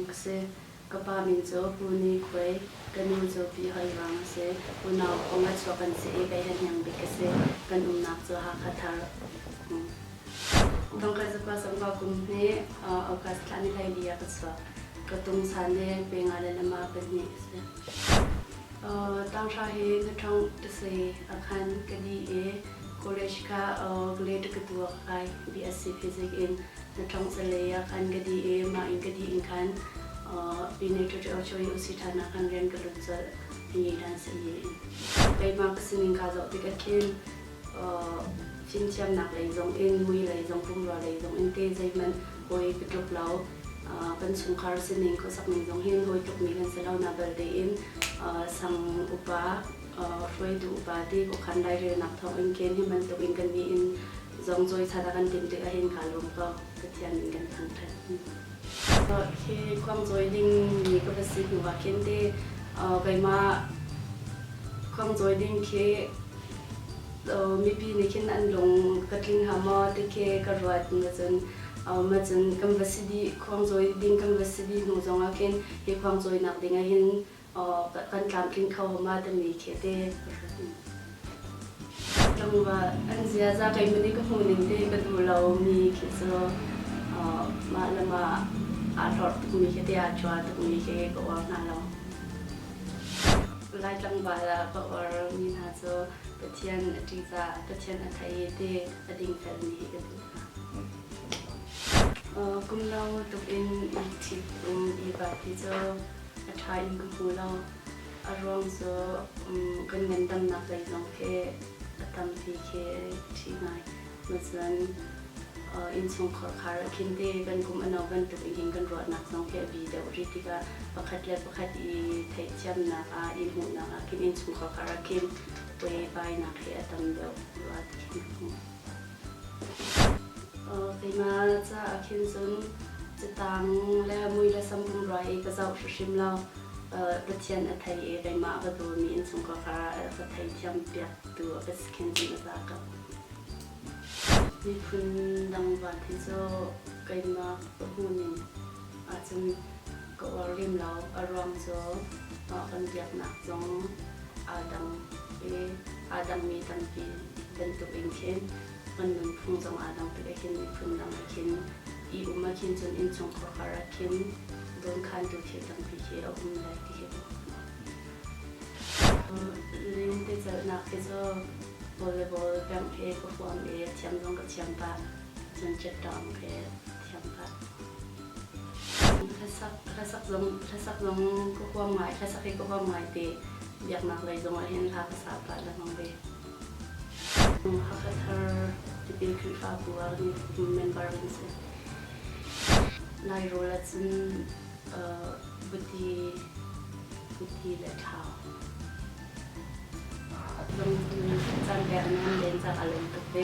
Aung ka si. Ka pa min cu Pu Ni Khuai, ka nu cu Pi Hoi Vang a si. Unau panga chuak kan si i kei hniang bik ka si. Kan umnak cu Hakha Thar. Thongkhat zakua sangkua kum hnih August thla ni 14 ah ka chuak. Ka tungsan hi pe nga le lama pahnih a si. Tanghra hi na ṭhawng tase ah khan ka dih i college kha grade ka tuak kai BSc Physics in na ṭhawng calei ah khan ka dih i mah in ka dih in khan Pine Ṭuṭuo UC ṭhan ah khan rian ka lut colh i dan sa in. Keimah ka sining kaa zoh tikah khin fimthiamnak lei zong in mui lei zong pumrua lei zong in te zeihmanh hawi ka tluk lo. Kan chungkhar sining khuasak ning zong hin hawi tlukmi kan si lo na balte in sang upa hruaitu upa ti khuakhan lairelnak thawng in khin hi bantuk in kan nih in zong cawi chan a kan timh tikah hin kaa lawm ko. Pathian in kan thangṭhat. Khi khuangcawi ding mi ka va si hnu ah khin te keimah khuangcawi ding khi mipi nih khin an lung ka tling hnga maw ti khi ka ruat cun macun kan va si dih khuangcawi ding kan va si dih hnu zongah khin hi khuangcawinak ding ah hin kan tlamtling kho ma timi khi te ka ruat. Tlangval an ziaza keimah nih ka hmuh ning te ka duh lomi khi cu mah le mah aa hlorh tukmi khi te aa cuar tukmi khi ka uar hna lo. Lai tlangval ah ka uarmi hna cu Pathian a ṭihzah, Pathian a thei i te a dingfelmi hi ka duh hna. Kum no tuk in i ṭhit um i vat hi cu a ṭha in ka hmu lo. A ruang cu kan ngandamnak lei zong khi a tampi khi ṭhi ngai. Macun innchungkhar khar ah khin te kan kum a no bantuk in hin kan ruahnak zong khi a bi deuh rih tikah pakhat le pakhat i theihthiamnak ah i hmuhnak ah khin innchungkhar khar ah khin buaibainak hi a tam deuh rua ti khin ka hmuh. Keimah caah khin cun catang le mui le sam pumrua i ka zoh hrimhrim lo. Pathian a thei i keimah a ka dawmi innchungkhar ah ka theithiam piaktu a ka si khin cun a za ko. Miphun dang van hi cu keimah ka hmuhning ahcun ka uar lem lo. A ruang cu kan biaknak zong aa dang i aa dangmi tampi bantuk in khin kan nunphung zong aa dang tik ahhin miphun dang ah khin i um ah khin cun innchungkhar kar ah khin dawnkhantu thil tampi khi a um lai ti hi ka hmuh. Lentecelhnak hi cu volleyball pengh hi ka huam i thiam zong ka thiam pah. Cun cetawng khi thiam pah. Hlasak hlasak zong hlasak zong ka huam ngai hlasak hi ka huam ngai ti biaknak lei zong ah hin hla ka sa pah lengmang ve. Hakha Thar Tipil Khrihfabu ah member kan si. Lairawl ahcun buti buti le thau. Zong caan pek an len cak a lawm tuk ve.